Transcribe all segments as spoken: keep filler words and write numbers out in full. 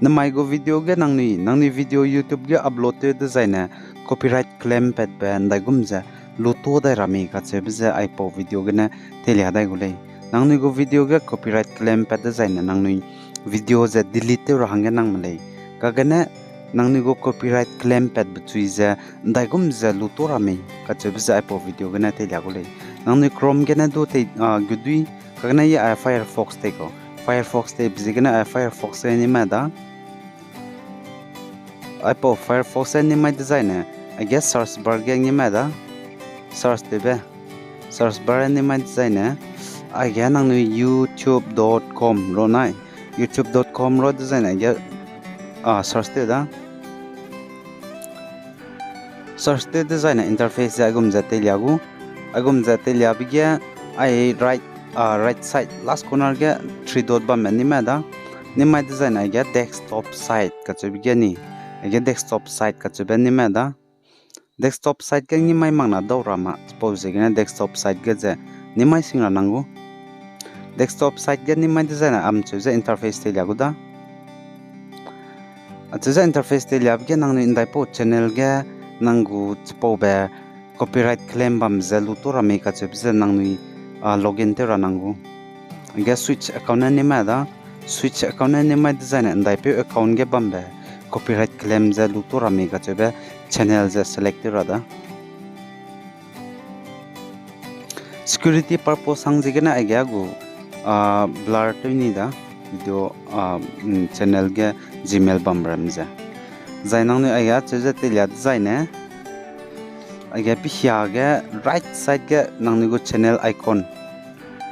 Nemai gu video ge nangnui, nangnui video YouTube ge upload tew dezaine copyright claim patbe ndaigum ze luto dai ra mei kacheube ze aipau video gene teilia dai gu lei. Nangnui gu video ge copyright claim pat dezaine nangnui video ze delete tew ra hangge nang me lei. Kagene nangnui gu copyright claim patbe chui ze ndaigum ze luto ra mei kacheube ze aipau video gene teilia gu lei. Nangnui Chrome gene du tei, ah, gudui, kagene ye ai Firefox tei kau. Firefox teibe ziegene ai Firefox ge nimai da. Aipau Firefox ge nimai dezaine, aige search bar ge nimai da. Search tewbe. Search bar ge nimai dezaine, aige nangnui youtube dot com ro nai. Youtube dot com ro dezaine aige, ah, search tew da. Search tew dezaine interface ze aigum ze teilia gu. Aigum ze teiliabe ge ai right, ah, right side last corner ge three dot bamme nimai da. Nimai dezaine aige desktop site kacheube ge ni. Aige desktop site kacheube nimai da. Desktop site ge nimai mak na dau ra ma, suppose ziegene desktop site ge ze nimai sing ra nang gu. Desktop site ge nimai dezaine amcheu ze interface teilia gu da. Acheu ze interface teiliabe ge nangnui ndaipau channel ge nang gu chipaube copyright claim bam ze luto ra mei kacheube ze nangnui, ah, login tew ra nang gu. Aige switch account ne nimai da. Switch account ne nimai dezaine ndaipeu account ge bambe copyright claim ze luto ra mei kacheube channel ze select tew ra da. Security purpose hang ziegene aige a gu, ah, blur tew ni da video, ah, mm, channel ge Gmail bam ram ze. Zai nangnui aige acheu ze teilia dezaine, aige pihia ge right side ge nangnui gu channel icon.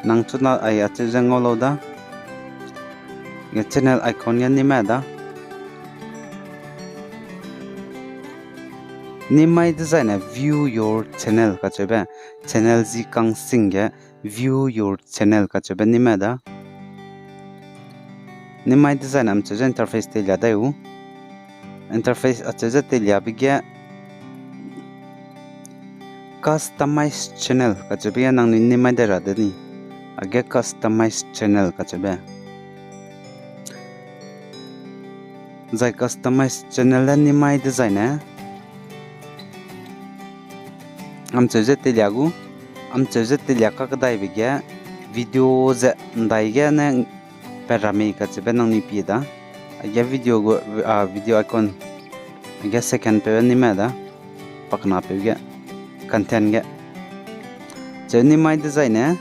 Nang chuna ai acheu ze ngau lau da. Ge channel icon ge nimai da. Nimai dezaine view your channel kacheube. Channel zi kang sing ge view your channel kacheube nimai da. Nimai dezaine amcheu ze interface teilia dai u. Interface acheu ze teiliabe ge customize channel kacheube ge nangnui nimai dai ra de ni. Aige customize channel kacheube. Zai customize channel le nimai dezaine amcheu ze teilia gu, amcheu ze teilia kakdaibe ge video ze ndai ge ne pat ra mei kacheube nangnui pie da. Aige video gu, ah, video icon. Aige second peu nimai da. Pakna peu ge. Content ge. Cheu nimai dezaine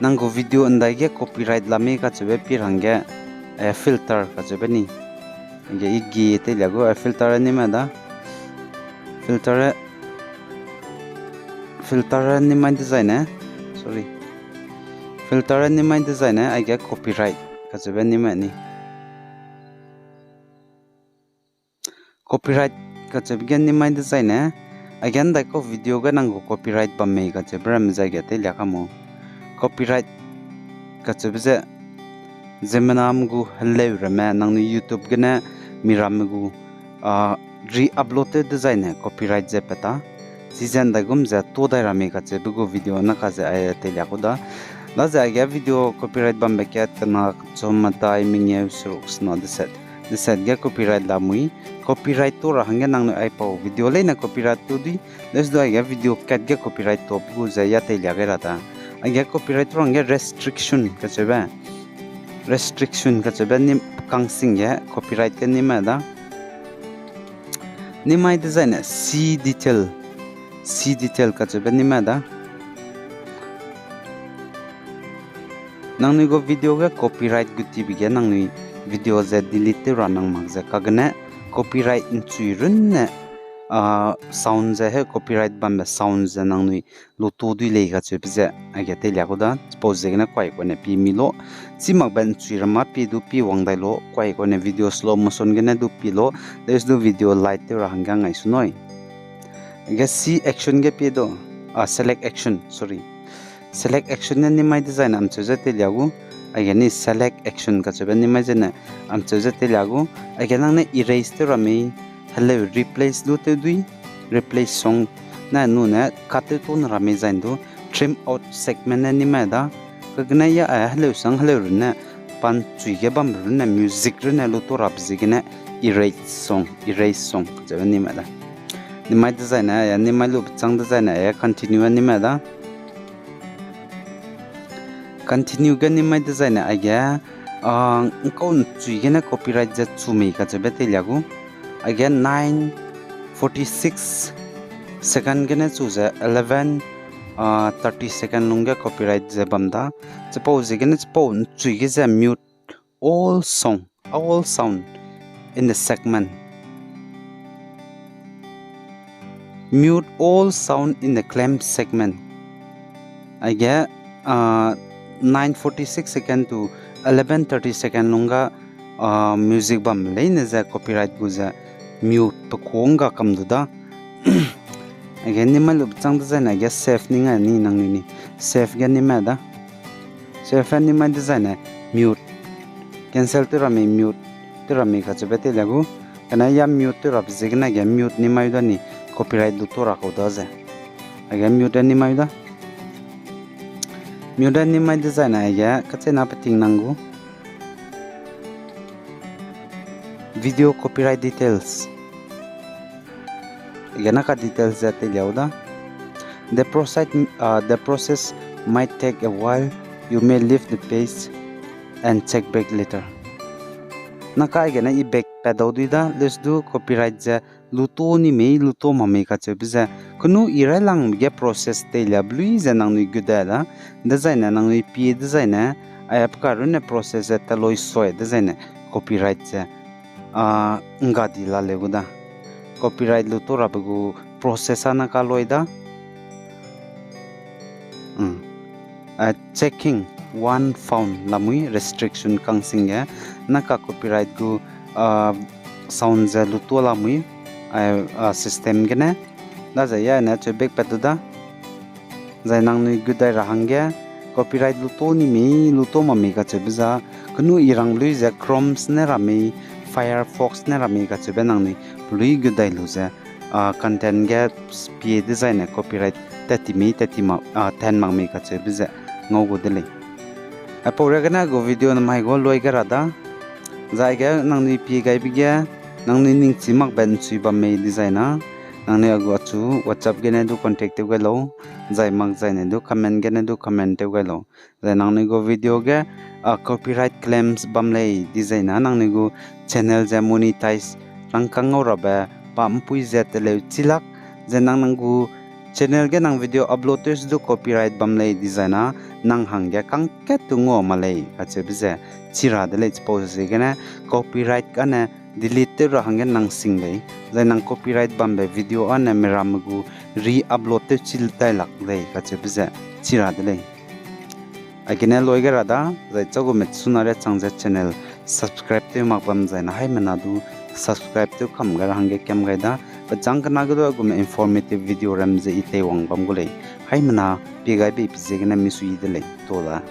nang gu video ndai ge copyright la mei kacheube pie ra hangge, eh, filter kacheube ni. Aige i gi teilia gu, eh, filter nimai da. Filter, filter nimai dezaine, sorry. Filter nimai dezaine aige copyright kacheube nimai ni. Copyright kacheube ge nimai dezaine, aige ndaikau video ge nang gu copyright bam mei kacheube ramme ze aige teilia ka mu. Copyright kacheube ze ziemmename gu heleu ramme nangnui YouTube gene miramme gu, ah, re-upload tew dezaine copyright ze pat ta. Chize ndaigum ze to dai ra mei kacheube gu video na ka ze ai teilia ku da. Daze aige video copyright bambe kat kena, kechum, medai, mengeu, seruk, sena, deset. Deset ge copyright lamui. Copyright to ra hangge nangnui aipau video leine copyright to dui. Lesu du aige video kat ge copyright to gu ze ya teilia gai ra da. Aige copyright to ra hangge restriction kacheube. Restriction kacheube ni kang sing ge copyright ge nimai da. Nimai dezaine see detail. See detail kacheube nimai da. Nangnui gu video ge copyright gu tibe ge nangnui video ze delete tew ra nang mak ze kagene copyright nchui runne, ah, sound ze he copyright bambe sound ze nangnui lutu dui lei kacheube ze aige teilia ku da. Suppose ziegene kuai kuane pi mi lo. Chi makbe nchui rama pi du pi wang dai lo, kuai kuane video slow motion gene du pi lo. Lesu du video light tew ra hangge ngai su nui. Aige see action ge pie du, ah, select action, sorry. Select action ne nimai dezaine amcheu ze teilia gu. Aige ni select action kacheube nimai zene amcheu ze teilia gu. Aige nang ne erase tew ra mei heleu replace du tew dui. Replace song ne nune cut tew tone ra mei zaine du trim out segment ne nimai da. Kagene ya a heleu sang heleu runne pa nchui ge bambe runne music runne luto rabe ziegene erase song, erase song kacheube nimai da. Nimai dezaine, a nimai lube châng dezaine, a continue nimai da. Continue ge nimai dezaine aige, a, ngkau nchui gene copyright ze chu mei kacheube teilia gu. Aige nine forty-six second gene chu ze eleven, a, thirty second lungge copyright ze bam da. Chipau ziegene chipau nchui ge ze mute all song, all sound in the segment. Mute all sound in the claim segment. Aige, a, nine forty-six second to eleven thirty second lungga, a, music bam leine ze copyright gu ze mute pe kuâ ngga kam du da. Aige nimai lube châng dezaine aige save ning a ni nangnui ni. Save ge nimai da. Save nimai dezaine mute. Cancel tew ra mei mute tew ra mei kacheube teilia gu. Kane ya mute tew rabe ziegene ge mute nimai da ni copyright luto ra kau da ze. Aige mute nimai da. Mute nimai dezaine aige kacheîna peting nang gu. Video copyright details. Aige naka details ze teilia u da. The process, uh, the process might take a while. You may leave the page and check back later. Naka aigene i back pat dau dui da, leuse du copyright ze luto ni mei, luto mak mei kacheube ze. Kenu i railangbe ge process teilia belui ze nangnui gut dai da. Dezaine nangnui pie dezaine, ai apka runne process ze teloi soi dezaine copyright ze, a, ngga di la leu gu da. Copyright luto rabe gu process a naka loi da. Checking one found lamui restriction kang sing ge, naka copyright gu, a, sound ze luto lamui, a, system gene, da ze ya ne cheu back pat du da. Zai nangnui gut dai ra hangge, copyright luto ni mei, luto mak mei kacheube za, kenu i rang lui ze Chromes ne ra mei, Firefox ne ra mei kacheube nangnui pelui gut dai lu ze, a, content ge pie dezaine copyright tat ti mei, tat ti mak, a, tan mak mei kacheube ze ngau gu de lei. Aipau riagene gu video namai gu loi ge ra da. Zai ge nangnui pie gaibe ge, nangnui ningchi makbe nchui bam mei dezaina, nangnui a gu achu WhatsApp gene du contact tew gai lau, zai mak zaine du comment gene du comment tew gai lau. Zai nangnui gu video ge, a, copyright claims bam lei dezaina, nangnui gu channel ze monetize rangkâng ngau rabe pa mpui ze teleu chilak, ze nang nang gu channel ge nang video upload tew se du copyright bam lei dezaina, nang hangge kangkat tu ngua ma lei kacheube ze chi ra de lei. Chipau ziegene copyright kane delete tew ra hangge nang sing lei, zai nang copyright bambe video ane miramme gu re-upload tew chi dai lak lei kacheube ze chi ra de lei. Aigene loi ge ra da, zai chagume suna ria chang ze channel subscribe tew mak bam zaina haimena du subscribe tew kam gai ra hangge kam gai da, pechâng kena ge du aigume informative video ram ze i teiwang bam gu lei. Haimena pie gaibe pe ziegene misui de lei, to da.